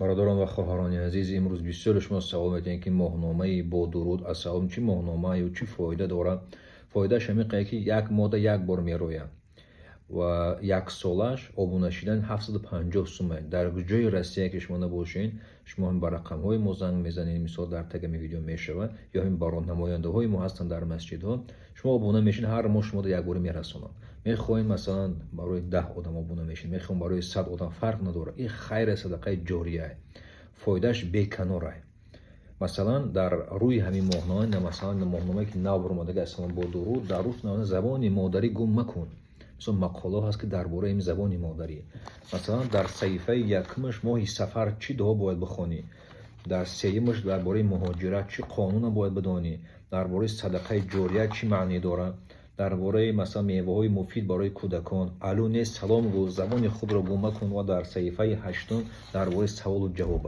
Бародарон ва хоҳарони азиз, имрӯз бисёре шумо савол метиҳед, ки моҳномаи «Бо дуруд ассалом» чӣ моҳномаю чӣ фоида дорад. Фоидааш ҳамин қадр, ки як моҳда як бор мерояд ва яксолааш обуна шидан 750 сум. Дар ҷои Россия ки шумо набошед, шумо ҳам ба рақамҳои мо занг мезанед, мисол, дар тагами видео мешавад, ё ҳамин баро намояндаҳои мо ҳастанд дар масҷидҳо. Шумо обуна мешед, ҳар моҳ шуморо як бора мерасонанд. Мехоҳем, масалан, барои 10 одам обуна мешед, мехоҳем барои 100 одам, фарқ надорад. Ин хайре, садақаи ҷория, фоидааш беканорай. Масалан, дар рӯи ҳамин моҳнома, масалан, моҳномае ки нав баромадага, «Ассалом, бо дуруд», дар рӯш «Забони модарӣ гум макун», мисол, мақолаҳо ҳаст, ки дар бораи ин забони модарӣ. Масалан, дар саҳифаи якумаш «Моҳи сафар чӣ дуо бояд бихонӣ», дар сеюмаш дар бораи муҳоҷират чӣ қонуна бояд бидонӣ, дар бораи садақаи ҷория чӣ маъне дорад, дар бораи, масалан, меваҳои муфид барои кӯдакон, «Алу нест, салом гӯ, забони худро гум макун» ва дар саҳифаи ҳаштум дар бораи саволу ҷавоб.